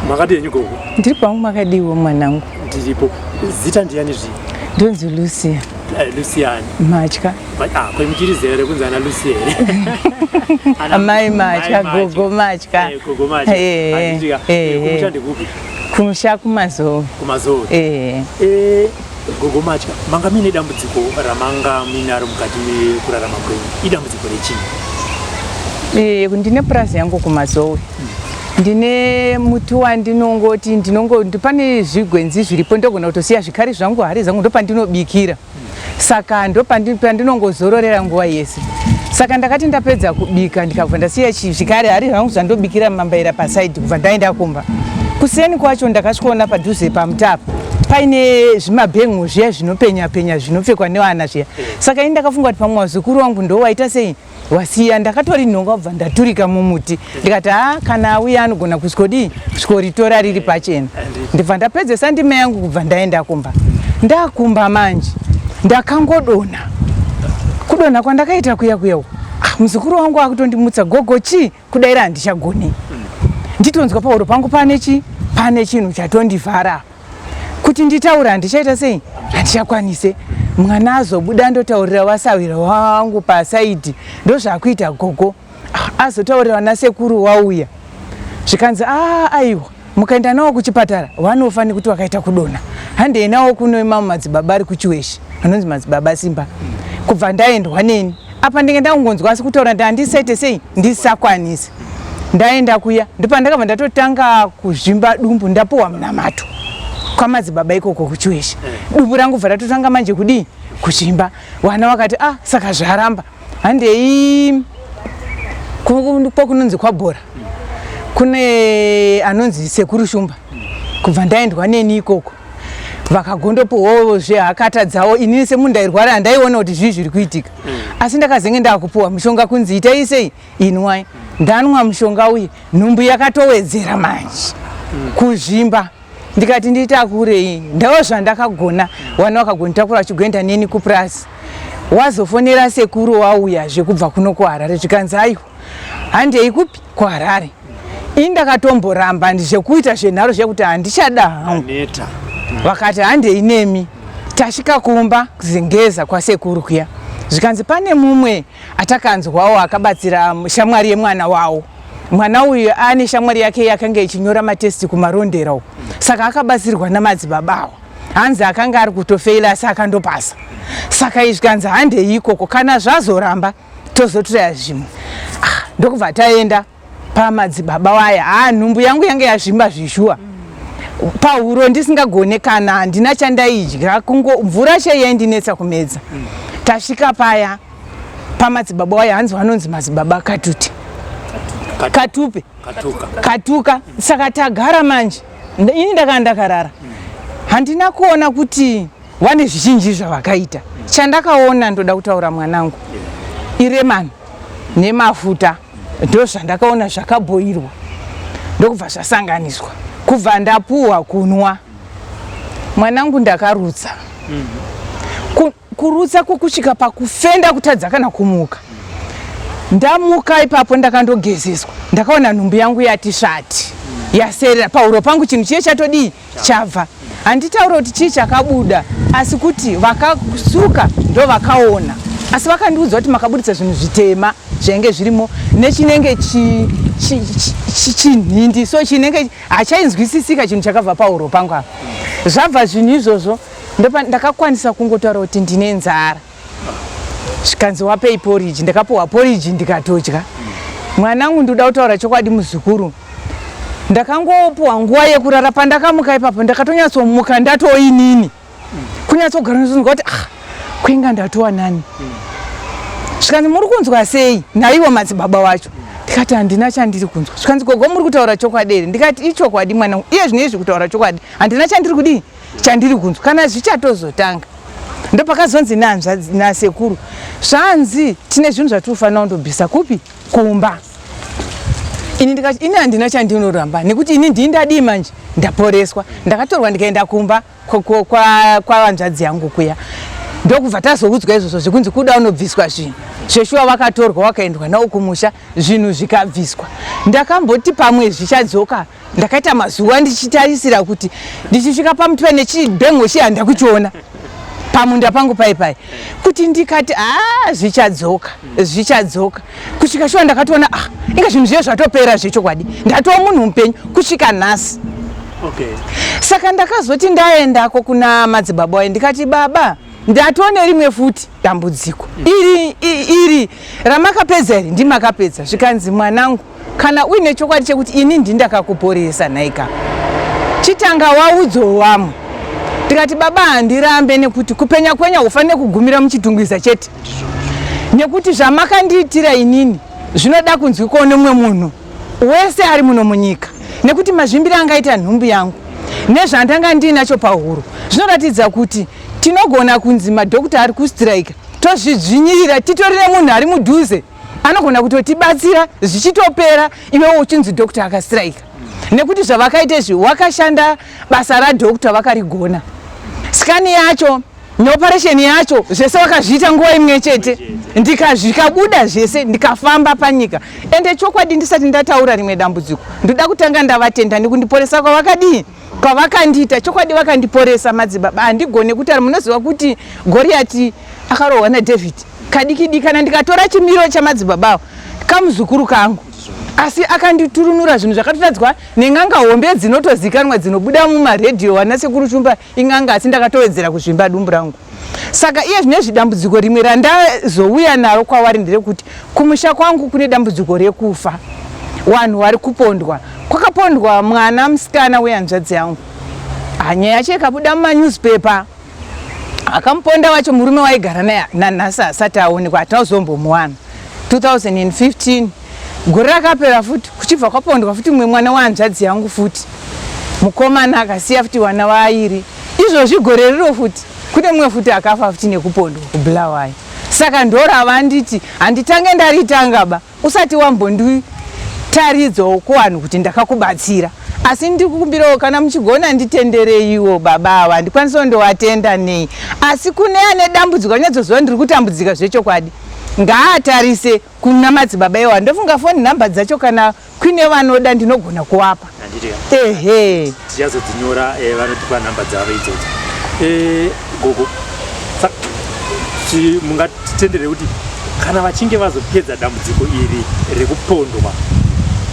Makadii henyu gogo? Ndiri pangu, makadiwo mwanangu? Ndiripo. Zita ndiyani zvii? Ndonzi Lucia. Luciani. Matya. Ah, ko muchiri zera rekunzi ana Lucia here? Amai Matya, gogo Matya. Gogo Matya. Eh. Eh. Kumusha ndikupi? Kumusha kuMazowe. KuMazowe. Eh. Eh, gogo Matya, manga muine dambudziko ramanga muinaro mukati mekurarama kwenyu. Idambudziko rechii? Eh, ndine purazi yangu kuMazowe. Ndine muti wandinongoti ndinongo pane zvigwenzi zviripo, ndogona kutosiya zvikari zvangu, hari zangu, ndopandinobikira. Saka ndopandinongozororera nguva yese. Saka ndakati ndapedza kubika, ndikabva ndasiya zvikari, hari zvangu zvandobikira mambaira pasaidi, kubva ndaenda kumba. Kuseni kwacho ndakasvikoona padhuze pamutapa paine zvimabhengu zviya zvinopenya penya zvinopfekwa nevana zviya. Saka ini ndakafunga kuti pamwe vazukuru wangu ndo waita sei wasiya. Ndakatorinhonga kubva ndaturika mumuti, ndikati ha, kana auya anogona kusvikodii kusvikoritora riri pachena. Ndibva ndapedzesa ndima yangu, kubva ndaenda kumba. Ndakumba manje ndakangodonha. Kudonha kwandakaita kuya kuya uku, ah, muzukuru wangu akutondimutsa, "Gogo, chii?" Kudaira handichagoni. Nditonzwa pahuro pangu pane chi pane chinhu chatondivhara kuti nditaura, handichaita sei, handichakwanise. Mwana azobuda, ndotaurira wasawira wangu pasaidi, ndozvakuita gogo. Ah, azotaurira vana sekuru wauya, zvikanzi, "A, aiwa, mukaenda nawo kuchipatara vanofa nekuti wakaita kudonha. Handei nawo kuno mamwe madzibaba ari kuChiweshe anonzi Madzibaba Simba." Kubva ndaendwa neni apa, ndenge ndakungonzwa asi kutaura ndandisaite sei, ndisakwanisi. Ndaenda kuya ndopandakabva ndatotanga kuzvimba dumbu. Ndapuwa munamato kwamadzibaba ikoko kuChiweshe, dumbu rangu bva ratotanga manje kudii, kuzvimba. Vana vakati, "Ah, saka zvaramba, handei kwakunonzi kwabhora, kune anonzi Sekuru Shumba." Kubva ndaendwa neni ikoko, vakagondopuwawo zvehakata dzavo. Inini semunhu ndairwara handaiona kuti zvii zviri kuitika, asi ndakazenge ndakupuwa mushonga kunzi itai sei, inwai. Ndanwa mushonga uye nhumbu yakatowedzera manje kuzvimba. Ndikati nditakurei, ndao zvandakagona. Wana vakagonditakura vachigoenda neni kupurasi. Wazofonera sekuru wauyazve kubva kuno kuHarare, zvikanzi, "Aiwa, handei." Kupi? KuHarare. Ini ndakatomboramba zvekuita zvenharo zvekuti handichada hangu. Neta. Vakati handei nemi. Tasvika kumba kuzengeza kwasekuru kuya, zvikanzi pane mumwe atakanzwawo akabatsira shamwari yemwana wavo. Mwana uyu ane shamwari yake yakanga ichinyora matesti kuMarondera uko, saka akabatsirwa namadzibaba awa. Hanzi akanga ari kutofeila asi akandopasa. Saka izvi kanzi handei ikoko, kana zvazoramba tozotiraya zvimwe. Ah, ndokubva taenda pamadzibaba waya. Ha, nhumbu yangu yange yazvimba zvishuwa pahuro, ndisingagone kana, handina chandaidya, kungo mvura chai yaindinetsa kumedza. Tasvika paya pamadzibaba waya, hanzi vanonzi Madzibaba Katuti, Katupe. Katuka. Katuka. Saka tagara manje, ini ndakanga ndakarara, handina kuona kuti vane zvizhinji zvavakaita. Chandakaona, ndoda kutaura mwanangu, ilemon nemafuta, ndo zvandakaona zvakabhoirwa, ndokubva zvasanganiswa, kubva ndapuhwa kunwa. Mwanangu, ndakarutsa. Kurutsa kwokusvika pakufenda, kutadza kana kumuka. Ndamuka ipapo ndakandogezeswa, ndakaona nhumbu yangu yati svati, yaserera pahuro pangu. Chinhu chiye chatodii, chabva. Handitaura kuti chii chakabuda, asi kuti vakasuka ndo vakaona, asi vakandiudza kuti makabudisa zvinhu zvitema zvainge zvirimo nechinenge chinhindi, so chinenge hachainzwisisika, chinhu chakabva pahuro pangu apa. Zvabva zvinhu izvozvo, ndakakwanisa kungotaura kuti ndine nzara. Zvikanzi wapei poriji. Ndakapiwa poriji ndikatodya. Mwanangu, ndoda kutaura chokwadi, muzukuru, ndakangopuwa nguva yekurara. Pandakamuka ipapo ndakatonyatsomuka ndatoinini kunyatsogara ndozonzwa kuti, ah, kwenga ndatowa nani. Zvikanzi, "Muri kunzwa sei naiwo madzibaba wacho?" Ndikati, "Handina chandiri kunzwa." Zvikanzi, "Gogo, muri kutaura chokwadi here?" Ndikati, "Ichokwadi mwanangu, iye zvino izvi kutaura chokwadi handina chandiri kudii, chandiri kunzwa." Kana zvichatozotanga, ndopakazonzi nasekuru, zvanzi tine zvinhu zvatinofanira kundobvisa kupi, kumba. Ini ndikati, "Ini handina chandinoramba nekuti ini ndii ndadii manje, ndaporeswa." Ndakatorwa ndikaenda kumba kwavanzvadzi yangu kuya, ndokubva tazoudzwa izvozvo zvekunzi kuda unobviswa zvinhu. Zveshuwa vakatorwa, wakaendwa nawo kumusha, zvinhu zvikabviswa. Ndakamboti pamwe zvichadzoka. Ndakaita mazuva ndichitarisira kuti ndichisvika pamuti pane chibhengo chiya ndakuchiona pamunda pangu pai pai, kuti ndikati a zvichadzoka, zvichadzoka, kusvika shuwa ndakatoona, ah, inga zvinhu zviye zvatopera zvechokwadi, ndatova munhu mupenyu kusvika nhasi. Saka ndakazoti ndaendako kuna madzibaba waye, ndikati, "Baba, ndatone rimwe futi dambudziko iri, iri ramakapedza iri ndimakapedza." Zvikanzi, "Mwanangu, kana uine chokwadi chekuti ini ndindakakuporesa nhaika, chitanga waudzowo vamwe." Ndikati, "Baba, handirambe, nekuti kupenya kwenya hufanire kugumira muchitungwiza chete, nekuti zvamakandiitira inini zvinoda kunzwikawo nemumwe munhu wese ari muno munyika, nekuti mazvimbiro angaita nhumbu yangu nezvandanga ndiinacho pahuro zvinoratidza kuti tinogona kunzi madhokta ari kustrike, tozvidzvinyirira, titorine munhu ari mudhuze anogona kutotibatsira zvichitopera, iwewo uchinzi dhokta akastrike. Nekuti zvavakaita izvi, wakashanda basa radhokta vakarigona, scan yacho neoperation yacho zvese vakazviita nguva imwe chete, ndikazvikabuda zvese, ndikafamba panyika." Ende chokwadi, ndisati ndataura rimwe dambudziko, ndoda kutanga ndavatenda nekundiporesa kwavakadii, kwavakandiita. Chokwadi vakandiporesa madzibaba, handigone kutaura. Munoziva kuti Goriati akarohwa naDavid kadikidi, kana ndikatora chimiro chamadzibaba avo, kamuzukuru kangu, asi akanditurunura zvinhu zvakatotadzwa nen'anga hombe dzinotozikanwa dzinobuda mumaredhiyo, wana Sekuru Shumba in'anga, asi ndakatowedzera kuzvimba dumbu rangu. Saka iye zvine zvidambudziko rimwe randazouya naro kwavari nderekuti kumusha kwangu kune dambudziko rekufa, vanhu vari kupondwa. Kwakapondwa mwana musikana wehanzvadzi yangu, nyaya yacho ikabuda mumanewspaper. Akamuponda wacho murume waigara naye, nanhasi asati aonekwa, hatazombomuwana. 2015 gore rakapera futi, kuchibva kwapondwa futi mumwe mwana wehanzvadzi yangu futi, mukomana akasiya futi vana vairi. Izvozvi gore riro futi kune mumwe futi akafa futi nekupondwa kuBulawayo. Saka ndorava nditi handitange ndaritanga ba usati wambonditaridzawo kuvanhu kuti ndakakubatsira, asi ndikukumbirawo kana muchigona nditendereiwo baba ava. Handikwanisiwo ndovatenda nei, asi kune ane dambudziko anyatsoziva ndiri kutambudzika zvechokwadi, ngaatarise kuna madzibaba iwa. Ndofunga foni nhamba dzacho, kana kuine vanoda, ndinogona kuvapa. Ehe. Tichazodzinyora, vanotipa nhamba dzavo idzodzo. Gogo, mungatitendere kuti kana vachinge vazopedza dambudziko iri rekupondwa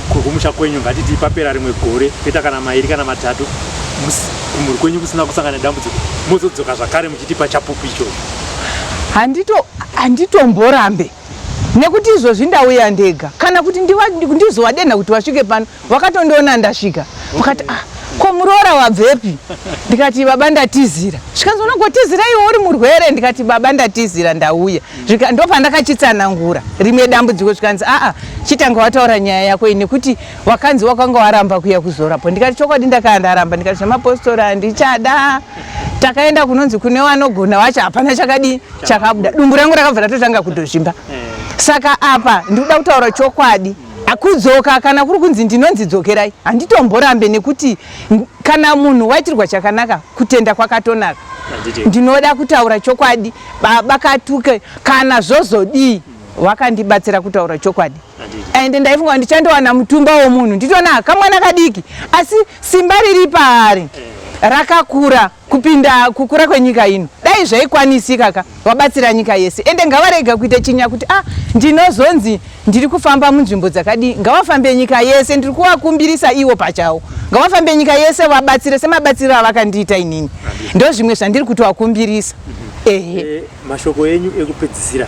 kwekumusha kwenyu, ngatiti papera rimwe gore, kuita kana mairi kana matatu, kumhuri kwenyu kusina kusangana nedambudziko, mozodzoka zvakare muchitipa chapupu ichocho? Handitomborambe, nekuti izvozvi ndauya ndega, kana kuti ndizowadenha kuti wasvike pano, wakatondiona ndasvika, vakati, "Ah, ko muroora wabvepi?" Ndikati, "Baba, ndatizira." Zvikanzi, "Unogotizira iwe uri murwere?" Ndikati, "Baba, ndatizira, ndauya." Ndopandakachitsanangura rimwe dambudziko. Zvikanzi, "Aa, chitanga wataura nyaya yako iyi, nekuti wakanzi wakanga waramba kuya kuzorapo." Ndikati, "Chokwadi ndakaa ndaramba." Ndikati, "Zvemapostori handichada, takaenda kunonzi kune vanogona wacho, hapana chakadii chakabuda, dumbu rangu rakabva ratotanga kutozvimba." Saka apa ndikuda kutaura chokwadi, akudzoka kana kuri kunzi ndinonzi dzokerai, handitomborambe, nekuti kana munhu waitirwa chakanaka, kutenda kwakatonaka. Ndinoda kutaura chokwadi, baba Katuke, kana zvozodii, wakandibatsira kutaura chokwadi. Ende ndaifunga ndichandowana mutumba womunhu, nditoona kamwana kadiki, asi simba riri paari rakakura kupinda kukura kwenyika ino. Dai zvaikwanisika ka, wabatsira nyika yese. Ende ngavarega kuita chinya kuti, "Ah, ndinozonzi ndiri kufamba munzvimbo dzakadii." Ngavafambe nyika yese, ndiri kuvakumbirisa ivo pachavo, ngavafambe nyika yese vabatsire semabatsiro avakandiita inini. Ndo zvimwe zvandiri kutovakumbirisa, ehe. Mashoko enyu ekupedzisira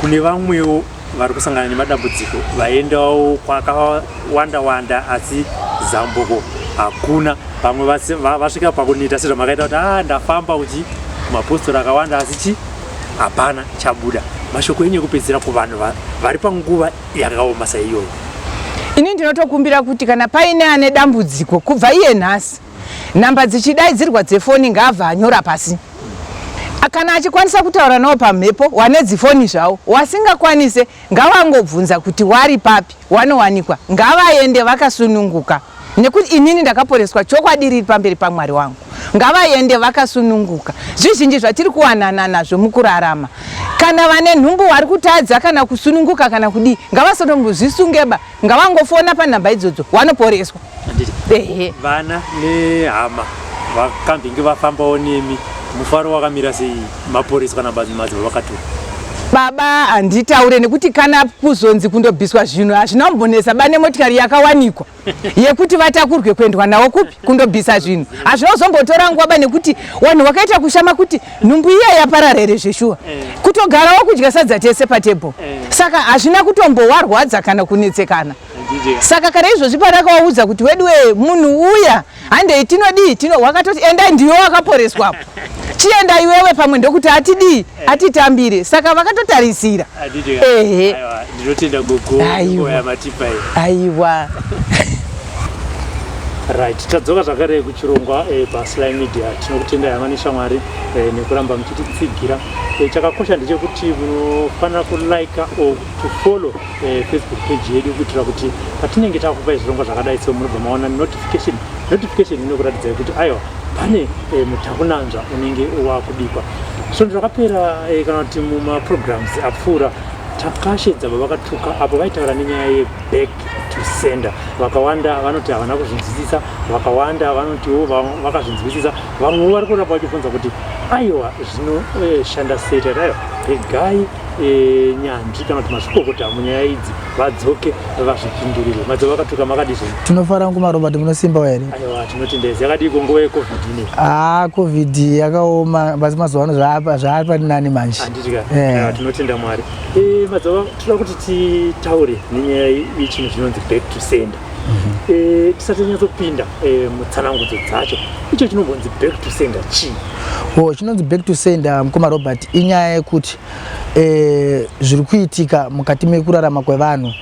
kune vamwewo vari kusangana nemadambudziko, vaendawo kwakawanda wanda asi zambuko hakuna, vamwe vasvika pakuneta sezvamakaita kuti, "Ah, ndafamba kuchi kumapostori akawanda, asi chi hapana chabuda." Mashoko enyu ekupedzisira kuvanhu vari panguva yakaoma saiyoyo? Ini ndinotokumbira kuti kana paine ane dambudziko, kubva iye nhasi nhamba dzichidaidzirwa dzefoni, ngaabva anyora pasi. Kana achikwanisa kutaura nawo pamhepo, wane dzifoni zvavo. Wasingakwanise, ngavangobvunza kuti wari papi, wanowanikwa. Ngavaende vakasununguka, nekuti inini ndakaporeswa, chokwadi riri pamberi paMwari wangu. Ngavaende vakasununguka. Zvizhinji zvatiri kuwanana nazvo mukurarama. Kana vane nhumbu vari kutadza kana kusununguka kana kudii, ngavasatombozvisungeba, ngavangofona panhamba idzodzo, wanoporeswa. Ehe. Vana nehama vakambinge vafambawo nemi, mufaro wakamira sei maporeswa namadzibaba vakatura? Baba, handitaure nekuti kana kuzonzi kundobviswa zvinhu hazvina kumbonetsa ba, nemotikari yakawanikwa yekuti vatakurwe kuendwa nawo kupi kundobvisa zvinhu, hazvina kuzombotora nguva ba, nekuti vanhu vakaita kushama kuti nhumbu iya yaparara here zveshuwa, kutogarawo kudya sadza tese patebho. Saka hazvina kutombowarwadza kana kunetsekana. Saka kana izvozvi pandakawaudza kuti wedu we munhu uya handei tinodii tino, wakatoti endai, ndiwe wakaporeswapo, chienda iwewe, pamwe ndokuti atidii atitambire. Saka vakatotarisira. Ehe. Ndinotenda gogo. Aiwa. Yamatipa iyi. Aiwa. Right, tadzoka zvakare kuchirongwa paSly Media. Tinokutendai hama neshamwari nekuramba muchititsigira. Chakakosha ndechekuti munofanira kulike or to follow Facebook page yedu kuitira kuti patinenge takupai zvirongwa zvakadai so munobva maona notification. Notification inokuratidzai kuti aiwa, pane mutakunanzva unenge wakubikwa. Svondo rakapera kana kuti mumaprograms apfuura takashedza vavakatuka apo vaitaura nenyaya yeback to sender. Vakawanda vanoti havana kuzvinzwisisa, vakawanda vanotiwo vakazvinzwisisa, vamwewo vari kuramba vachibvunza kuti aiwa, zvinoshanda sei. Tati aiwa, regai nyanzvi kana kuti mazvikokota munyaya idzi vadzoke vazvipindurire. Madzibaba vakatuka, makadii zvenyu? Tinofara nguma Robert, munosimba here? Aiwa, tinotendeza. Yakadii nguva yeCovid ine? Ah, COVID yakaoma, basi mazuva ano zvaapa nani manje. Handiti ka? Aiwa, tinotenda Mwari. Madzibaba, toda kuti titaure nenyaya yechinhu chinonzi back to sender. Tisati tanyatsopinda mutsanangudzo dzacho, icho chinombonzi back to sender chii? O, chinonzi back to sender, mukoma Robert, inyaya yekuti zviri kuitika mukati mekurarama kwevanhu.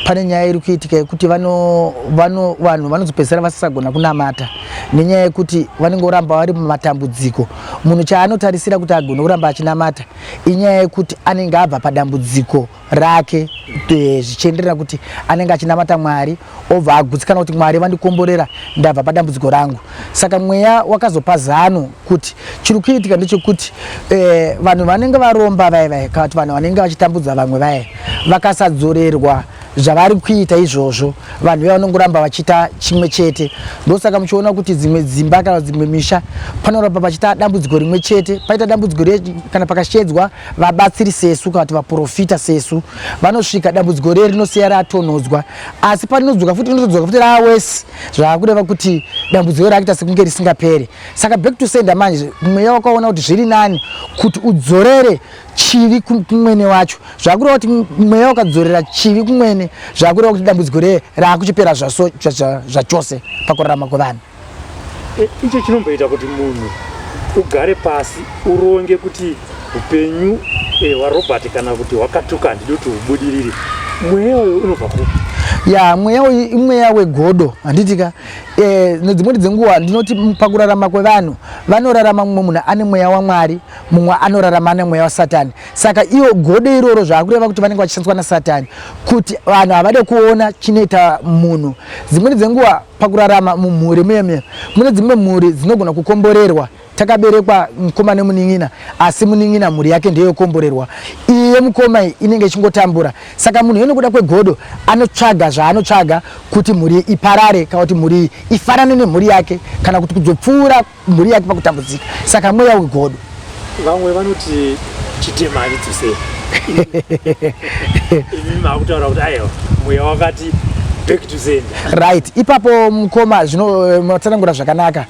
Pane nyaya iri kuitika yekuti vanhu vanozopedzisira vasisagona kunamata nenyaya yekuti vanenge voramba vari mumatambudziko. Munhu chaanotarisira kuti agone kuramba achinamata inyaya yekuti anenge abva padambudziko rake, zvichienderera kuti anenge achinamata Mwari, obva agutsikana kuti Mwari vandikomborera, ndabva padambudziko rangu. Saka mweya wakazopa zano kuti chiri kuitika ndechekuti vanhu vanenge varomba vaya vaya, kana kuti vanhu vanenge vachitambudza vamwe vaya, vakasadzorerwa zvavari kuita izvozvo, vanhu vaya vanongoramba vachiita chimwe chete. Ndosaka muchiona kuti dzimwe dzimba kana dzimwe misha panoramba pachiita dambudziko rimwe chete. Paita dambudziko kana pakashedzwa vabatsiri sesu kana kuti vaprofita sesu, vanosvika, dambudziko riye rinosiya ratonhodzwa, asi parinodzoka futi rinotodzoka futi raawesi, zvaakureva kuti dambudziko rakuita sekunge risingaperi. Saka back to sender manje, mweya wakaona kuti zviri nani kuti udzorere chivi kumwene wacho. Zvakureva kuti mweya ukadzorera chivi kumwene, zvakureva kuti dambudziko reye raakuchipera zvachose pakurarama kwevanhu. Icho chinomboita kuti munhu ugare pasi uronge kuti upenyu hwaRobert kana kuti hwakatuka handidi kuti hubudirire, mweya uyu unobva kupi? Ya, mweya uyu imweya wegodo, handitika? Nedzimweni dzenguva ndinoti pakurarama kwevanhu vanorarama, mumwe munhu ane mweya waMwari, mumwe anorarama ane mweya waSatani. Saka iyo godo iroro zvaakureva kuti vanenge vachishandiswa naSatani kuti vanhu havade kuona chinoita munhu. Dzimweni dzenguva pakurarama mumhuri muye muye, mune dzimwe mhuri dzinogona kukomborerwa. Takaberekwa mukoma nemunin'ina, asi munin'ina mhuri yake ndeyokomborerwa, iyi yemukoma iyi inenge ichingotambura. Saka munhu iye nekuda kwegodo anotsvaga zvaanotsvaga kuti mhuri iparare, kana kuti mhuri iyi ifanane nemhuri yake, kana kuti kudzopfuura mhuri yake pakutambudzika. Saka mweya wegodo. Vamwe vanoti chitema hachidzosei. Imi makutaura kuti aiwa, mweya wakati back to sender. Right, ipapo mukoma zvino matsanangura zvakanaka.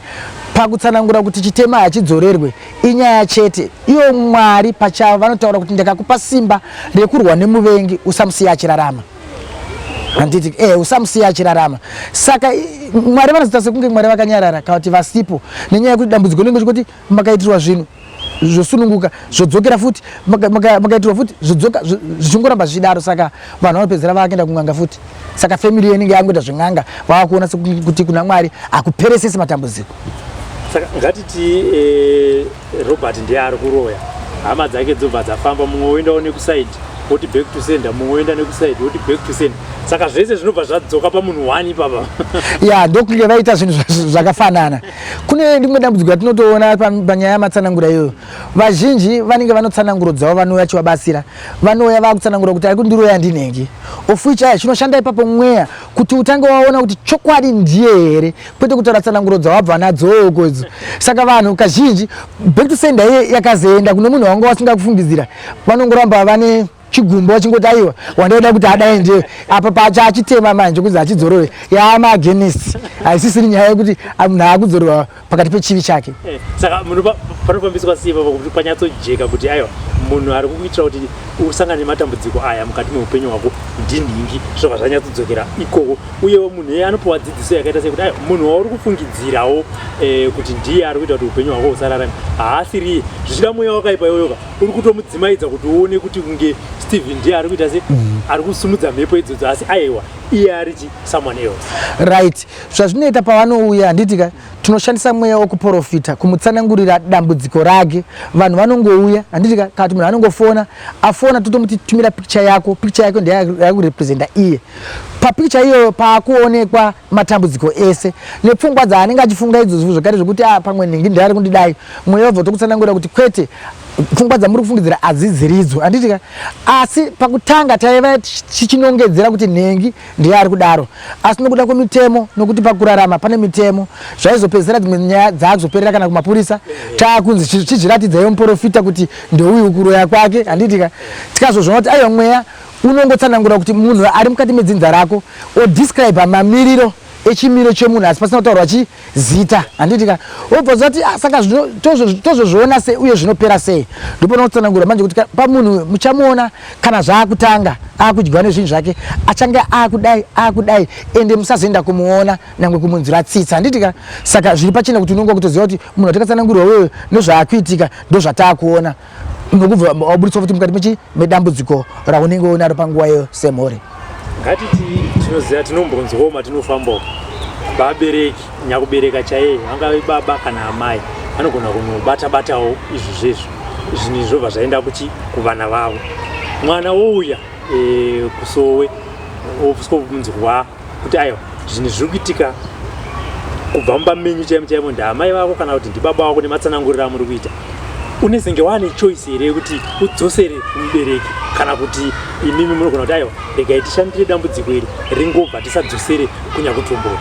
Pakutsanangura kuti chitema hachidzorerwe inyaya chete iyo. Mwari pachavo vanotaura kuti ndakakupa simba rekurwa nemuvengi, usamusiya achirarama, handiti? Usamusiya achirarama. Saka Mwari vanozoita sekunge Mwari vakanyarara kana kuti vasipo nenyaya yekuti dambudziko rinenge chikuti makaitirwa zvinhu zvosununguka, zvodzokera futi, makaitirwa futi zvodzoka, zvichingoramba zvichidaro. Saka vanhu vanopedzera vakuenda kun'anga futi. Saka family inenge yangoita zven'anga, vavakuona sekuti kuna Mwari hakuperesesi matambudziko. Saka ngatiti Robert ndiye ari kuroya, hama dzake dzobva dzafamba, mumwe woendawo nekusaidi. woti back to sender, mumwe oenda nekuside woti back to sender. Saka zvese zvinobva zvadzoka pamunhu one ipapa. Ya, ndokunge vaita zvinhu zvakafanana. Kune rimwe dambudziko ratinotoona panyaya yamatsanangura iyoyo. Vazhinji vanenge vanotsananguro dzavo, vanouya chivabatsira, vanouya vakutsanangura kuti ari kundiroya ndinenge, of which aya chinoshanda ipapo mweya, kuti utange waona kuti chokwadi ndiye here, kwete kutaura tsananguro dzawabva nadzooko idzo. Saka vanhu kazhinji back to sender iye yakazoenda kune munhu wanga wasingakufungidzira, vanongoramba vane chigumbo vachingoti, "Aiwa, wandaida kuti adai ndiye apa." Pacha achitema manje kunzi achidzorore yaama against, haisisiri nyaya yekuti munhu aakudzorerwa pakati pechivi chake. Saka panofambiswa sei ipapo kuti panyatsojeka kuti aiwa, munhu ari kukuitira kuti usangane nematambudziko aya mukati meupenyu hwako ndinhingi, zvobva zvanyatsodzokera ikoko? Uyewo munhu iye anopiwa dzidziso yakaita sei kuti aiwa, munhu wauri kufungidzirawo kuti ndiye ari kuita kuti upenyu hwako husararame haasiriye? Zvichida mweya wakaipa iwoyoka uri kutomudzimaidza kuti uone kuti kunge Stephen ndiye ari kuita se ari kusumudza mhepo idzodzo, asi aiwa, iye arichi someone else. Right, zvazvinoita pavanouya, handiti ka, tinoshandisa mweya wekuprofita kumutsanangurira dambudziko rake. Vanhu vanongouya, handiti ka, kana kuti munhu anongofona, afona totomuti, "Tumira picture yako." Picture yako ndeyakurepresenta iye. Papicture iyoyo paakuonekwa matambudziko ese nepfungwa dzaanenge achifunga idzodzo zvakare, zvekuti a pamwe nhingi ndeari kundidai. Mweya wabva tokutsanangurira kuti kwete, pfungwa dzamuri kufungidzira hadzidziridzo, handiti ka. Asi pakutanga taiva tichinongedzera kuti nhengi ndiye ari kudaro, asi nokuda kwemitemo, nokuti pakurarama pane mitemo, zvaizopedzisira dzimwe nyaya dzaakuzoperera kana kumapurisa, taakunzi chizviratidzaiwo muprofita kuti ndeuyu kuroya kwake, handiti ka. Tikazozviona kuti aiwa, mweya unongotsanangura kuti munhu ari mukati medzinza rako, odescribe mamiriro echimiro chemunhu, asi pasina kutaurwa chizita, handiti ka. Wobva zati, "Ah, saka tozozviona sei uye zvinopera sei?" Ndopona kutsanangura manje kuti pamunhu muchamuona kana zvaakutanga akudyiwa nezvinhu zvake, achange akudai akudai, ende musazoenda kumuona nangwe kumunzwira tsitsi, handiti ka. Saka zviri pachena kuti unonga kutoziva kuti munhu watakatsanangurwa wewe ndozvaakuitika, ndozvataakuona, nokubva waburitswa futi mukati mechi medambudziko raunenge unaro panguva iyo semhuri. Ngatiti tinoziva, tinombonzwawo matinofambawo, vabereki, nyakubereka chaiye, vangave baba kana amai, vanogona kunobata batawo izvi zvezvo, zvinhu izvi zvobva zvaenda kuchi kuvana vavo. Mwana wouya kusowe, osvika kuti aiwa, zvinhu zviri kuitika kubva mumba menyu chaimo chaimo ndaamai vako kana kuti ndibaba vako, nematsananguriro amuri kuita, unezenge waane choice here yekuti udzosere kumubereki, kana kuti imimi munogona kuti aiwa, regai tishandire dambudziko iri ringobva, tisadzosere kunyakutumbura?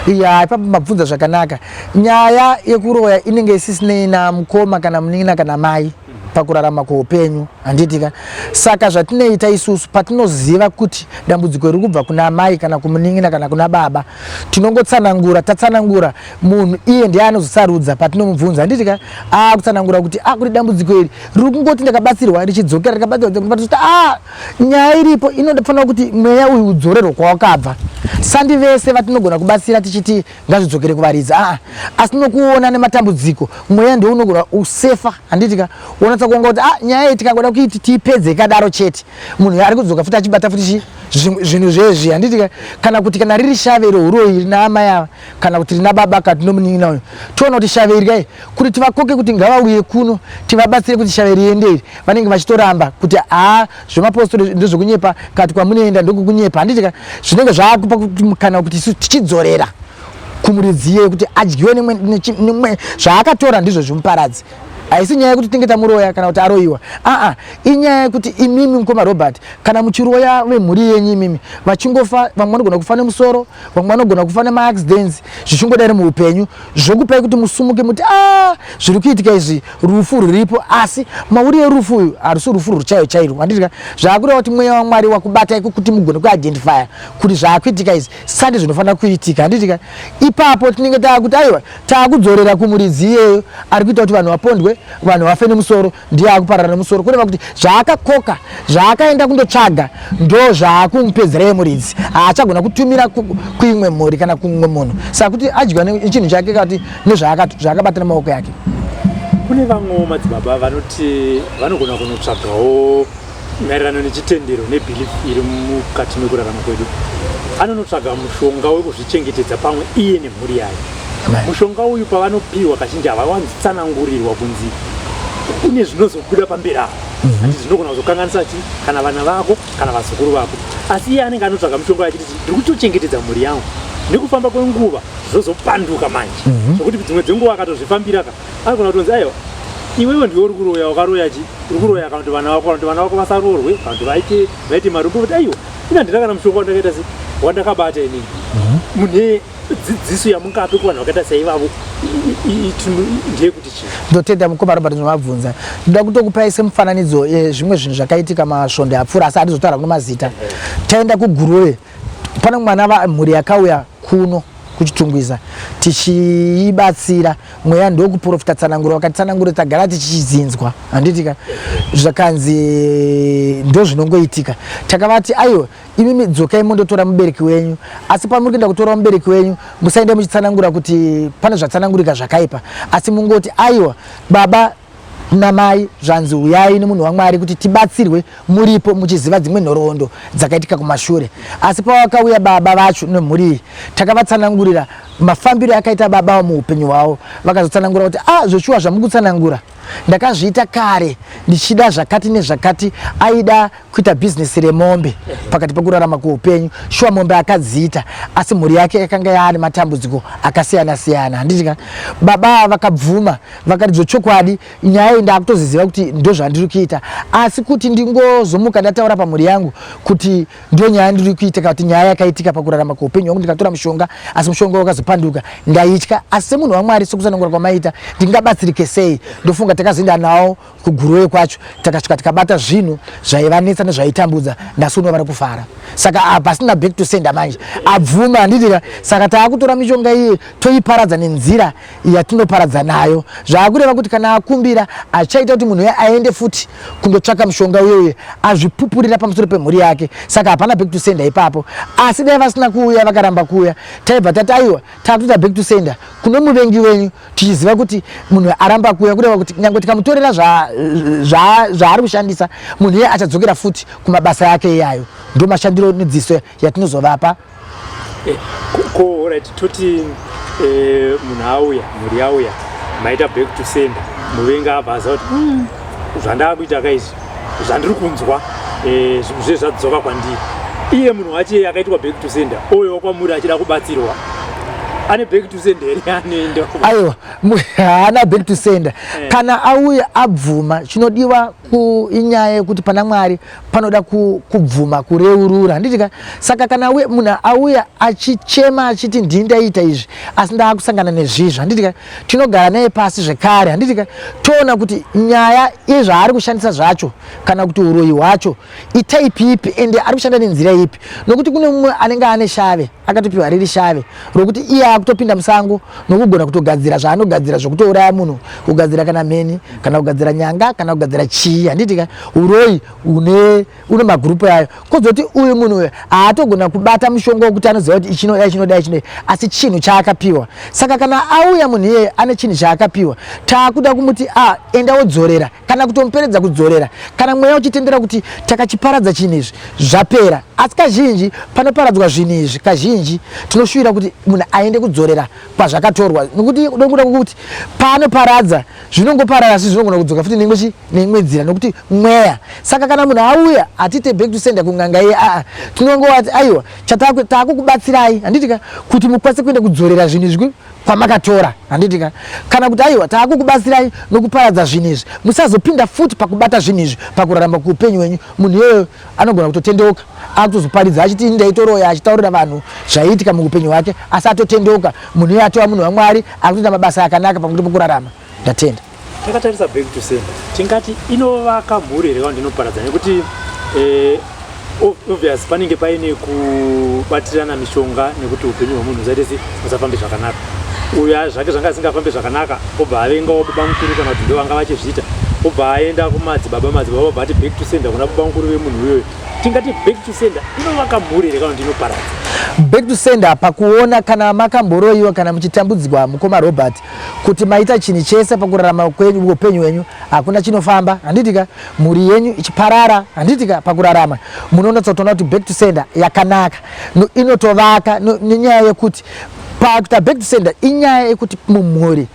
Ya, ipapo mabvunza zvakanaka. Nyaya yekuroya inenge isisinei namukoma kana munin'ina kana mai pakurarama kweupenyu, handitika. Saka zvatinoita isusu, patinoziva kuti dambudziko riri kubva kuna mai kana kumunin'ina kana kuna baba, tinongotsanangura. Tatsanangura, munhu iye ndiye anozosarudza patinomubvunza, handitika. Akutsanangura kuti a kuti dambudziko iri riri kungoti ndakabatsirwa richidzokera, ndikabatsirwa, toti a nyaya iripo inofanira kuti mweya uyu udzorerwe kwawakabva. Sandi vese vatinogona kubatsira tichiti ngazvidzokere kuvaridzi, aa, asi nokuona nematambudziko mweya ndio unogona usefa, handitika. Unatsa kuonga kuti a nyaya iyi tikangoda kuiti tiipedze ikadaro chete, munhu ari kudzoka futi achibata futi zvinhu zvezvi, handitika. Kana kuti kana riri shave reuroyi rina amai ava kana kuti rina baba kati nomunin'ina uyu, toona kuti shave iri kai, kuti tivakoke kuti ngavauye kuno tivabatsire kuti shave riende iri, vanenge vachitoramba kuti haa, zvemapostori ndezvekunyepa, kati kwamunoenda ndokukunyepa, handitika. Zvinenge zvaakupa kuti mukana kuti isu tichidzorera kumuridzi iyeye kuti adyiwe nemwe zvaakatora, ndizvo zvimuparadzi. Haisi nyaya yekuti tinge tamuroya kana kuti aroyiwa, aa, inyaya yekuti imimi mukoma Robert, kana muchiroya vemhuri yenyu imimi vachingofa, vamwe vanogona kufa nemusoro, vamwe vanogona kufa nemaaccidents, zvichingodari muupenyu, zvokupai kuti musumuke muti a zviri kuitika izvi, rufu ruripo, asi mauri erufu uyu harusi rufu rwuchaiyo chairwo, handitika. Zvaakureva kuti mweya waMwari wakubatai kuti mugone kuidentifya kuti zvaakuitika izvi sandi zvinofanira kuitika, handitika. Ipapo tinenge taakuti aiwa, taakudzorera kumuridzi iyeyo ari kuita kuti vanhu vapondwe, vanhu vafe nemusoro, ndiye akuparara nemusoro, kureva kuti zvaakakoka, zvaakaenda kundotsvaga, ndo zvaakumupedzera yemuridzi. Haachagona kutumira kuimwe mhuri kana kumumwe munhu, saka kuti adyiwa nechinhu chake kati nezvaakabata nemaoko yake. Kune vamwewo madzibaba vanoti vanogona kunotsvagawo maererano nechitendero nebelief iri mukati mekurarama kwedu, anonotsvaga mushonga wekuzvichengetedza pamwe iye nemhuri yake. Mushonga uyu pavanopiwa, kazhinji havawanzitsanangurirwa kunzi une zvinozobuda pamberi apo. Handiti zvinogona kuzokanganisa chi kana vana vako kana vazukuru vako. Asi iye anenge anotsvaga mushonga achiti ndiri kutochengetedza mhuri yangu. Nekufamba kwenguva zvozopanduka manje. Zvokuti dzimwe dzenguva akatozvifambira ka anogona kutonzi aiwa iwewe ndiwe uri kuroya wakaroya chi uri kuroya kana kuti vana vako kana kuti vana vako vasaroorwe kana kuti vaite vaite marumbu kuti aiwa ini handina kana mushonga wandakaita se wandakabata inini. Mune dzidziso yamungape kuvanhu vakaita saivavo ndeyekuti chii? Ndotenda mukoma Robert ndinovabvunza. Ndoda kutokupai semufananidzo zvimwe zvinhu zvakaitika masvondo apfuura asi handizotaura kuno mazita. Taenda kuGuruve pane mwana mhuri yakauya kuno kuChitungwiza tichiibatsira mweya ndokuprofita tsananguro vakatitsanangura tagara tichidzinzwa handitika zvakanzi ndozvinongoitika takavati aiwa imimi dzokai mondotora mubereki wenyu asi pamuri kuenda kutora mubereki wenyu musaende muchitsanangura kuti pane zvatsanangurika zvakaipa asi mungoti aiwa baba namai zvanzi uyai nemunhu waMwari kuti tibatsirwe muripo muchiziva dzimwe nhoroondo dzakaitika kumashure asi pavakauya baba vacho nemhuri iyi takavatsanangurira mafambiro akaita baba muupenyu hwavo vakazotsanangura kuti ah zveshuwa zvamukutsanangura ndakazviita kare ndichida zvakati nezvakati aida kuita bhizinesi remombe pakati pekurarama kweupenyu shuwa mombe akadziita asi mhuri yake yakanga yaane matambudziko akasiyana siyana handiti ka baba vakabvuma vakati zvechokwadi nyaya iyi ndakutoziziva kuti ndozvandiri kuita asi kuti ndingozomuka ndataura pamhuri yangu kuti ndo nyaya ndiri kuita kana kuti nyaya yakaitika pakurarama kweupenyu hwangu ndikatora mushonga asi mushonga wakazopanduka ndaitya asi semunhu waMwari sekusanangura kwamaita ndingabatsirike sei ndofunga takazoenda nawo kuGuruve kwacho takasvika tikabata zvinhu zvaivanetsa nezvaitambudza nhasi uno vari kufara saka pasina back to sender manje abvuma handitika saka taakutora mishonga iye toiparadza nenzira yatinoparadza nayo zvaakureva kuti kana akumbira achaita kuti munhu uye aende futi kundotsvaka mushonga uye uye azvipupurira pamusoro pemhuri yake saka hapana back to sender ipapo asi dai vasina kuuya vakaramba kuuya taibva tati aiwa takutoita back to sender kune muvengi wenyu tichiziva kuti munhu aramba kuuya kureva kuti nyange tikamutorera zvaari kushandisa munhu iye achadzokera futi kumabasa yake iyayo ndo mashandiro nedziso yatinozovapa. Ko right toti munhu auya mhuri yauya maita back to sender muvengi abva aziva kuti zvandakuita kaizvi zvandiri kunzwa zvinhu zve zvadzoka kwandiri iye munhu wacho akaitwa back to sender ouyawo kwamuri achida kubatsirwa ane back to sender here anoenda? Aiwa, haana back to sender. Kana auya abvuma chinodiwa inyaya yekuti pana Mwari panoda kubvuma kureurura handitika saka kana munhu auya achichema achiti ndini ndaita izvi asi ndaakusangana nezvizvi handitika tinogara naye pasi zvekare handitika toona kuti nyaya yezvaari kushandisa zvacho kana kuti uroyi hwacho itaipi ipi ende ari kushanda nenzira ipi nokuti kune mumwe anenge ane shave akatopiwa riri shave rokuti iye akutopinda musango nokugona kutogadzira zvaanogadzira zvokutouraya munhu kugadzira kana mheni kana kugadzira nyanga kana kugadzira chii handitika uroyi une une magurupu ayo kozoti uyu munhu uyu haatogona kubata mushonga wekuti anoziva kuti ichinoda ichinoda ichinoda asi chinhu chaakapiwa saka kana auya munhu iyeye ane chinhu chaakapiwa taakuda kumuti a enda wodzorera kana kutomuperedza kudzorera kana mweya uchitendera kuti takachiparadza chinhu izvi zvapera asi kazhinji panoparadzwa zvinhu izvi kazhinji tinoshuvira kuti munhu aende kudzorera kwazvakatorwa nokuti nokuda kwekuti paanoparadza zvinongoparara asi zvinogona kudzoka futi neimwe neimwe nzira nokuti mweya saka kana munhu auya hatiite back to sender kun'anga iye aa tinongovati aiwa taakukubatsirai handitika kuti mukwanise kuenda kudzorera zvinhu izvi kwamakatora handitika kana kuti aiwa taakukubatsirai nokuparadza zvinhu izvi musazopinda futi pakubata zvinhu izvi pakurarama kuupenyu hwenyu munhu iyoyo anogona kutotendeuka akutozoparidza achiti ini ndaitoroya achitaurira vanhu zvaiitika muupenyu hwake asi atotendeuka munhu iye atova munhu waMwari akutoita mabasa akanaka pamuti pokurarama ndatenda. Takatarisa back to sender tingati inovaka mhuri here kana inoparadza nekuti obvious panenge paine kubatirana mishonga nekuti upenyu hwemunhu usaite se usafambe zvakanaka uyo zvake zvanga zvisingafambe zvakanaka obva avengawo baba mukuru kana kuti ndo vanga vachizviita obva aenda kumadzibaba madzibaba obva ati back to sender kuna baba mukuru vemunhu uyoyo tingati back to sender inovaka mhuri here kana kuti inoparadza? Back to sender pakuona kana makamboroyiwa kana muchitambudzwa mukoma Robert kuti maita chinhu chese pakurarama kwenyu upenyu hwenyu hakuna chinofamba handitika mhuri yenyu ichiparara handitika pakurarama munonatsotoona kuti back to sender yakanaka inotovaka nenyaya yekuti pakuita back to sender inyaya yekuti mumhuri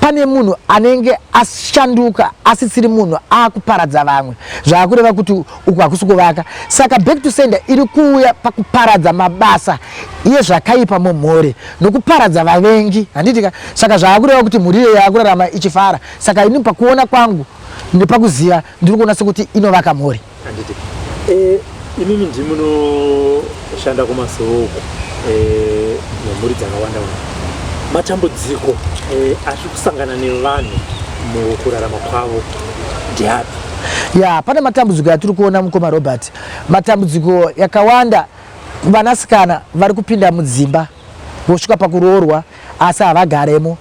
Pane munhu anenge ashanduka asisiri munhu, akuparadza vamwe, zvaakureva kuti uku hakusi kuvaka. Saka back to sender iri kuuya pakuparadza mabasa yezvakaipa mumhuri nokuparadza vavengi, handitika? Saka zvaakureva kuti mhuri iyoyo yaakurarama ichifara. Saka ini pakuona kwangu nepakuziva, ndiri kuona sekuti inovaka mhuri. Handiti imimi ndimunoshanda kumasowe uko nemhuri dzakawanda wanda. Matambudziko ari kusangana nevanhu mukurarama kwavo ndeapi? Ya, pane matambudziko atiri kuona, mukoma Robert. Matambudziko yakawanda, vanasikana vari kupinda mudzimba, vosvika pakuroorwa, asi havagaremo.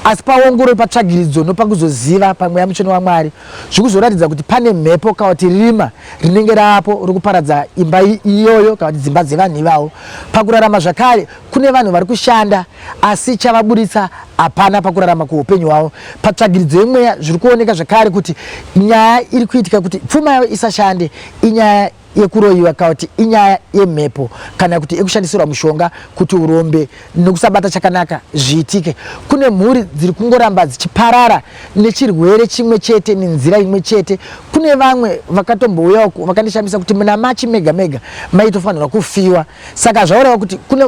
Asi paongororo, patsvagiridzo nopakuzoziva pamweya mutsvene waMwari, zviri kuzoratidza kuti pane mhepo kana kuti rima rinenge rapo rikuparadza imba iyoyo kana kuti dzimba dzevanhu ivavo. Pakurarama zvakare, kune vanhu vari kushanda asi chavaburitsa hapana pakurarama kuupenyu hwavo. Patsvagiridzo yemweya zviri kuoneka zvakare kuti nyaya iri kuitika kuti pfuma yavo isashande inyaya yekuroyiwa kana kuti inyaya yemhepo kana kuti yekushandisirwa mushonga kuti urombe nokusabata chakanaka zviitike. Kune mhuri dziri kungoramba dzichiparara nechirwere chimwe chete nenzira imwe chete. Kune vamwe vakatombouyawo vakandishamisa kuti muna Machi mega mega maitofanirwa kufiwa. Saka zvaureva kuti kune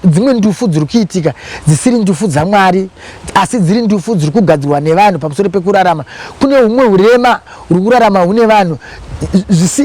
dzimwe ndufu dziri kuitika dzisiri ndufu dzaMwari, asi dziri ndufu dziri kugadzirwa nevanhu pamusoro pekurarama. Kune humwe urema huri kurarama hune vanhu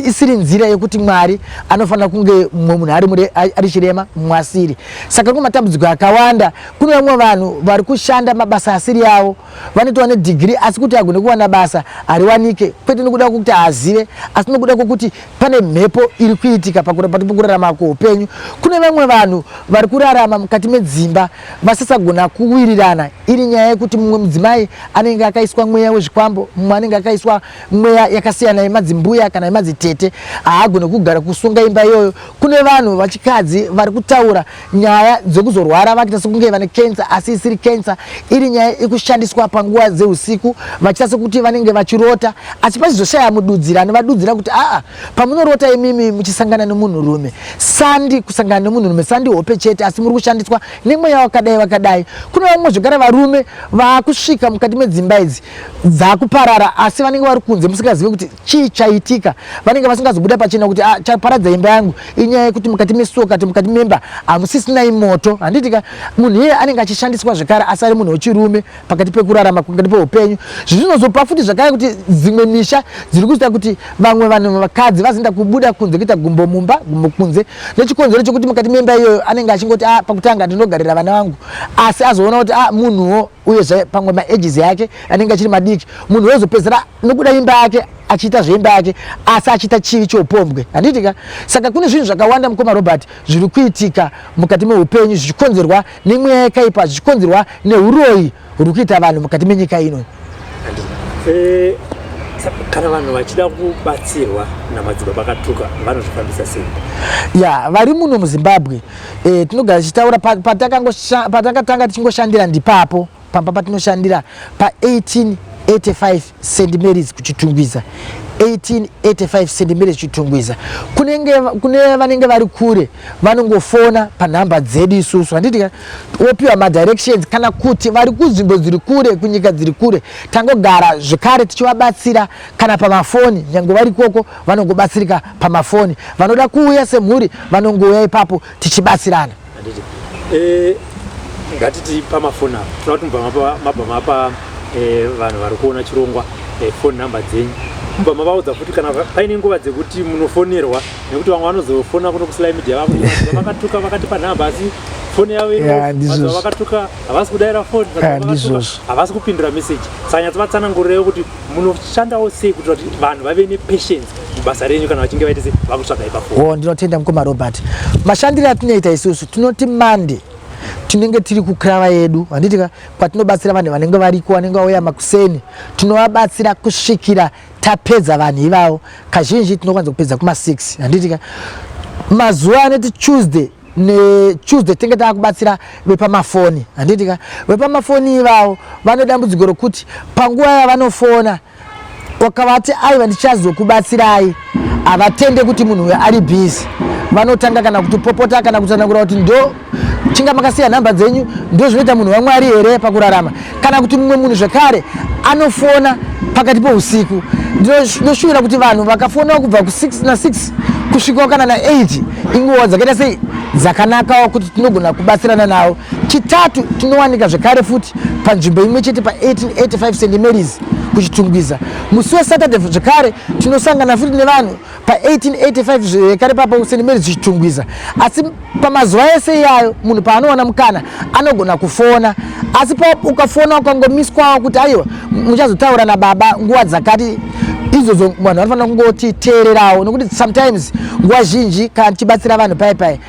isiri nzira yekuti Mwari anofanira kunge mumwe munhu ari chirema, mumwe asiri. Saka kune matambudziko akawanda. Kune vamwe vanhu vari kushanda mabasa asiri avo, vanotova nedhigiri, asi kuti agone kuwana basa hariwanike, kwete nokuda kwokuti haazive, asi nokuda kwokuti pane mhepo iri kuitika pakati pokurarama kweupenyu. Kune vamwe vanhu vari kurarama mukati medzimba vasisagona kuwirirana, iri nyaya yekuti mumwe mudzimai anenge akaiswa mweya wezvikwambo, mumwe anenge akaiswa mweya yakasiyana yemadzimbuya kana yemadzitete, haagone kugara kusunga imba iyoyo. Kune vanhu vachikadzi vari kutaura nyaya dzekuzorwara vakuita sekunge vane kensa, asi isiri kensa, iri nyaya yekushandiswa panguva dzeusiku, vachiita sekuti vanenge vachirota, asi pachizoshaya mududzira anovadudzira kuti aa, pamunorota imimi muchisangana nemunhurume, sandi kusangana nemunhurume, sandi hope chete, asi muri kushandiswa nemweya wakadai wakadai. Kune vamwe zvekare varume vaakusvika mukati medzimba idzi dzakuparara, asi vanenge vari kunze musingazive kuti chii chaitika. Vanenge vasingazobuda pachena kuti ah, chaparadza imba yangu inyaya yekuti mukati mesuo kati mukati memba hamusisinai moto, handitika? Munhu iye anenge achishandiswa zvekare, asi ari munhu wechirume pakati pekurarama, pakati peupenyu. Zvinozopa futi zvakare kuti dzimwe misha dziri kuita kuti vamwe vanhu vakadzi vazoenda kubuda kunze, kuita gumbo mumba gumbo kunze, nechikonzero chekuti mukati memba iyoyo anenge achingoti ah, pakutanga ndinogarira vana vangu, asi azoona kuti ah, munhuwo uyezve pamwe maages yake anenge achiri madiki, munhu wozopedzera nokuda imba yake achiita zveimba yake, asi achiita chivi cheupombwe, handitika? Saka kune zvinhu zvakawanda, mukoma Robert, zviri kuitika mukati meupenyu zvichikonzerwa nemweya yakaipa, zvichikonzerwa neuroyi huri kuita vanhu mukati menyika ino. Kana vanhu vachida kubatsirwa namadzibaba Katuka, vanozvifambisa sei? Ya, vari muno muZimbabwe, tinogara tichitaura patakatanga tichingoshandira ndipapo pamba patinoshandira pa1885 St Marys kuChitungwiza, 1885 St Marys Chitungwiza. Kune vanenge vari kure vanongofona panhamba dzedu isusu, handiti? Wopiwa madirections, kana kuti vari kunzvimbo dziri kure, kunyika dziri kure, tangogara zvekare tichivabatsira kana pamafoni. Nyange vari ikoko vanongobatsirika pamafoni. Vanoda kuuya semhuri vanongouya ipapo tichibatsirana. Handiti ngatiti pamafoni apa tinoda kuti mubva mabva mapa vanhu vari kuona chirongwa phone number dzenyu, mubva mavaudza futi kana paine nguva dzekuti munofonerwa, nekuti vamwe vanozofona kuno kuSly Media vakuti vakatuka vakatipa nhamba, asi foni yavo vakatuka havasi kudaira foni, havasi kupindura message. Saka nyatsovatsanangurirewo kuti munoshandawo sei kuitira kuti vanhu vave nepatience mubasa renyu kana vachinge vaite se vakutsvagai pafoni. Oh, ndinotenda mukoma Robert. Mashandiro atinoita isusu, tinoti Monday tinenge tiri kukrava yedu, handitika? Kwatinobatsira vanhu vanenge variko, vanenge vauya makuseni, tinovabatsira kusvikira tapedza vanhu ivavo. Kazhinji tinokwanisa kupedza kuma6, handitika? Mazuva anoti Tuesday neTuesday tinenge taakubatsira vepamafoni, handitika? Vepamafoni ivavo vane dambudziko rokuti panguva yavanofona wakavati aiwa, ndichazokubatsirai, havatende kuti munhu uyo ari busy. Vanotanga kana kutopopota kana kutsanangura kuti ndo Chinga makasiya nhamba dzenyu, ndo zvinoita munhu waMwari here pakurarama? Kana kuti mumwe munhu zvekare anofona pakati pousiku. Ndinoshuvira kuti vanhu vakafonawo kubva ku6 na6 kusvikawo kana na8, inguva dzakaita sei dzakanakawo kuti tinogona kubatsirana navo. Chitatu, tinowanika zvekare futi panzvimbo imwe chete pa1885 St Marys kuChitungwiza. Musi weSaturday zvekare tinosangana futi nevanhu pa1885 zvekare papo St Marys Chitungwiza. Asi pamazuva ese iyayo munhu paanowana mukana anogona kufona, asi ukafona ukangomiswawo kuti aiwa, muchazotaura nababa nguva dzakati idzodzo, vanhu vanofanira kungoti teererawo, nokuti sometimes nguva zhinji kana tichibatsira vanhu pai pai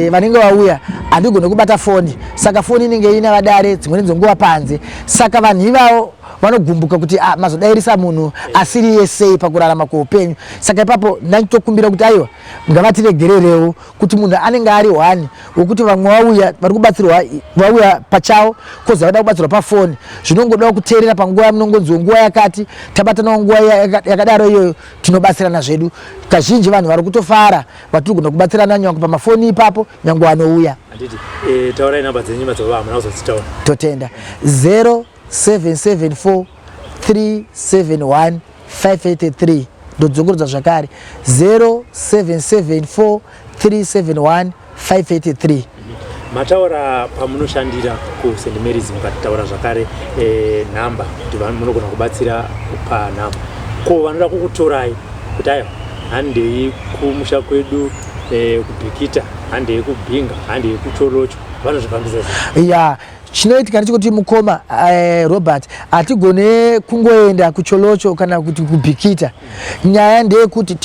vanenge vauya, handigone kubata foni, saka foni inenge ina vadare dzimweni dzenguva panze, saka vanhu ivavo vanogumbuka kuti, "Ah, mazodairisa munhu asiri yesei pakurarama kweupenyu?" Saka ipapo ndachitokumbira kuti aiwa, ngavatiregererewo kuti munhu anenge ari one wekuti vamwe vauya vari kubatsirwa, vauya pachavo, kozi vada kubatsirwa pafoni, zvinongodawo kuteerera panguva yamunongonziwo nguva yakati, tabatanawo nguva yakadaro iyoyo, tinobatsirana zvedu. Kazhinji vanhu vari kutofara vatirigona kubatsirana nyange pamafoni ipapo, nyange vanouya. Handiti taurai namba dzenyu, madzibaba, hamuna kuzodzitaura. Totenda. 0774 371 583. Ndodzokorodza zvakare, 0774 371 583. Mataura pamunoshandira kuSt Marys, mukataura zvakare nhamba kuti munogona kubatsira panhamba. Ko vanoda kukutorai kuti aiwa, handei kumusha kwedu kuBhikita, handei kuBinga, handei kuTsholotsho, vanozvifambisa sei? Ya, chinoitika ndechekuti mukoma Robert, hatigone kungoenda kuTsholotsho kana kuti kuBhikita. Nyaya ndeyekuti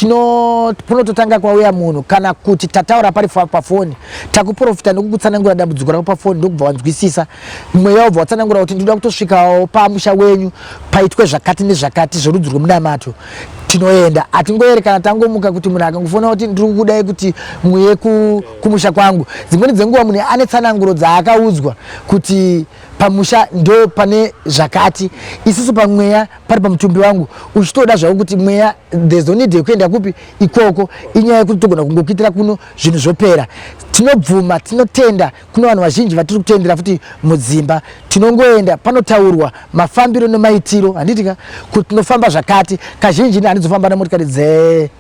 kunototanga kwauya munhu, kana kuti tataura pari pafoni, takuprofita nekukutsanangura dambudziko rako pafoni, ndokubva wanzwisisa mweya, wobva watsanangura kuti ndinoda kutosvikawo pamusha wenyu paitwe zvakati nezvakati zverudzi rwemunamato, tinoenda. Hatingoerekana tangomuka kuti munhu akangofona kuti ndiri kukudai kuti muye kumusha kwangu. Dzimweni dzenguva munhu ane tsananguro dzaakaudzwa kuti pamusha ndo pane zvakati. Isusu pamweya pari pamutumbi wangu uchitoda zvako kuti mweya, there's no need yekuenda kupi ikoko. Inyaya yekuti togona kungokuitira kuno, zvinhu zvopera. Tinobvuma, tinotenda. Kune vanhu vazhinji vatiri kutendera futi mudzimba. Tinongoenda panotaurwa mafambiro nemaitiro, handiti ka, kuti tinofamba zvakati. Kazhinji ini handizofamba nemotikari dze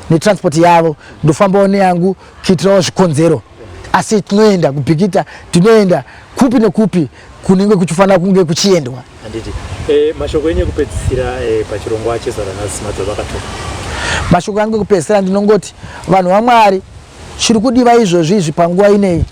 netransport yavo, ndofambawo neyangu kuitirawo zvikonzero. Asi tinoenda kuBhikita, tinoenda kupi nekupi kunenge kuchifanira kunge kuchiendwa. Handiti mashoko enyu ekupedzisira pachirongwa chezuva ranhasi, madzibaba Katoka? Mashoko angu ekupedzisira, ndinongoti vanhu vaMwari, chiri kudiwa izvozvi izvi panguva ineyi,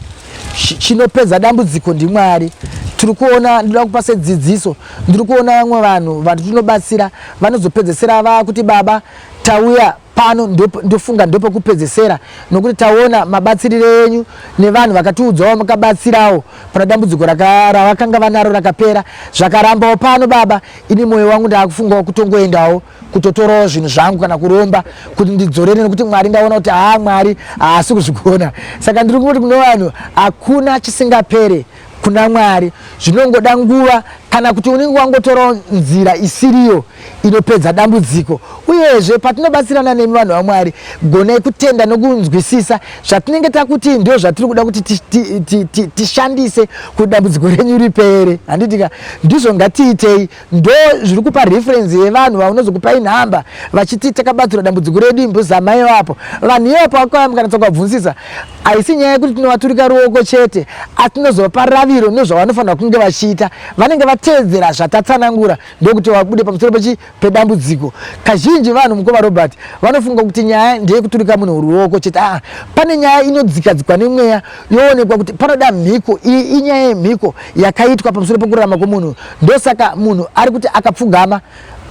chinopedza dambudziko ndiMwari. Tiri kuona, ndinoda kupa sedzidziso, ndiri kuona vamwe vanhu vatinobatsira vanozopedzesera vakuti, "Baba, tauya pano, ndofunga ndopekupedzesera, nokuti taona mabatsiriro enyu nevanhu vakatiudzawo makabatsirawo pana dambudziko ravakanga vanaro rakapera, zvakarambawo pano baba, ini mwoyo wangu ndaakufungawo kutongoendawo kutotorawo zvinhu zvangu kana kuromba kuti ndidzorere, nekuti Mwari ndaona kuti haa, Mwari haasi kuzvigona." Saka ndiri kungoti kune vanhu, hakuna chisingapere kuna Mwari. Zvinongoda nguva, kana kuti unenge wangotorawo nzira isiriyo inopedza dambudziko. Uyezve patinobatsirana nemi vanhu vaMwari, gonai kutenda nokunzwisisa zvatinenge takuti ndo zvatiri kuda kuti tishandise kuti dambudziko renyu ripere, handitika? Ndizvo ngatiitei. Ndo zviri kupa reference yevanhu vaunozokupai nhamba vachiti takabatsirwa dambudziko redu, imbozamai vapo. Vanhu ivapo vakauya, mukanatsa kuvabvunzisa, haisi nyaya yekuti tinovaturika ruoko chete, asi tinozovapa raviro nezvavanofanira kunge vachiita. Vanenge vateedzera zvatatsanangura, ndokuti vabude pamusoro pechi pedambudziko. Kazhinji vanhu, mukoma Robert, vanofunga kuti nyaya ndeyekuturika munhu ruoko chete. Aa, pane nyaya inodzikadzikwa nemweya, yoonekwa kuti panoda mhiko. Iyi inyaya yemhiko yakaitwa pamusoro pekurarama kwemunhu. Ndosaka munhu ari kuti akapfugama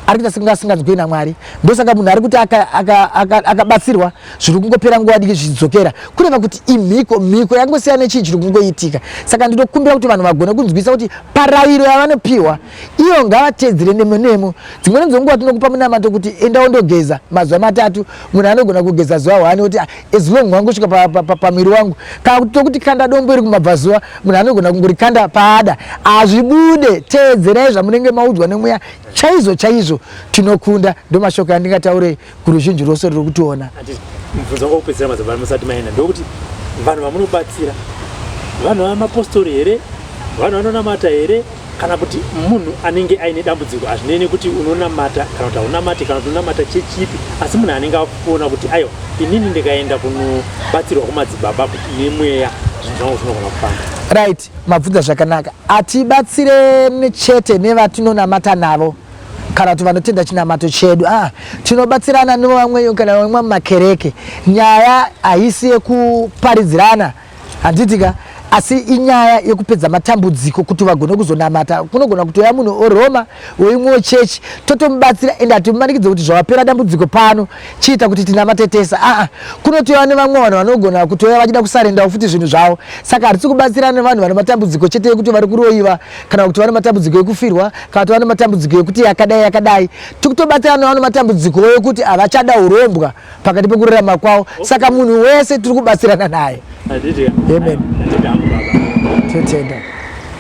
ari kuita senge asinganzwi naMwari. Ndosaka munhu ari kuti akabatsirwa zviri kungopera nguva diki zvichidzokera, kureva kuti imhiko. Mhiko yakangosiyana nechii chiri kungoitika. Saka ndinokumbira kuti vanhu vagone kunzwisa kuti parayiro yavanopiwa iyo ngavatedzere nemo nemo. Dzimweni dzenguva tinokupa munamato kuti enda undogeza mazuva 3. Munhu anogona kugeza zuva hwani kuti, "Ah, as long wangosvika pamwiri wangu." Kana kuti tokuti kanda dombo iri kumabvazuva, munhu anogona kungorikanda paada, hazvibude. Teedzerai zvamunenge maudzwa nemweya chaizvo chaizvo, tinokunda. Ndo mashoko andingataure kuruzhinji rwose ruri kutiona. Handiti mubvunzo wangu wekupedzisira, madzibaba, musati maenda, ndokuti vanhu vamunobatsira Vanhu vamapostori here? Vanhu vanonamata here? Kana kuti munhu anenge aine dambudziko, hazvinei nekuti unonamata kana kuti haunamati kana kuti unonamata chechipi, asi munhu anenge akuona kuti aiwa, inini ndikaenda kunobatsirwa kumadzibaba nemweya, zvinhu zvangu zvinogona kufamba. Right, mabvunza zvakanaka. Hatibatsire chete nevatinonamata navo kana kuti vanotenda chinamato chedu. Ah, tinobatsirana nevamweyo kana vamwe mumakereke. Nyaya haisi yekuparidzirana, handiti ka? Asi inyaya yekupedza matambudziko kuti vagone kuzonamata. Kunogona kutouya munhu oroma weimwewo chechi, totomubatsira, ende hatimumanikidze kuti zvawapera dambudziko pano, chiita kuti tinamate tese. Aa, kunotouya nevamwe vanhu vanogona kutouya vachida kusarendawo futi zvinhu zvavo. Saka hatisi kubatsirana nevanhu vane matambudziko chete ekuti vari kuroyiwa, kana kuti vane matambudziko ekufirwa, kana kuti vane matambudziko ekuti yakadai yakadai. Tikutobatsirana nevane matambudziko ekuti havachada urombwa pakati pekurarama kwavo. Saka munhu wese tiri kubatsirana naye. Handiti? Amen. Ndatenda hangu baba. Totenda.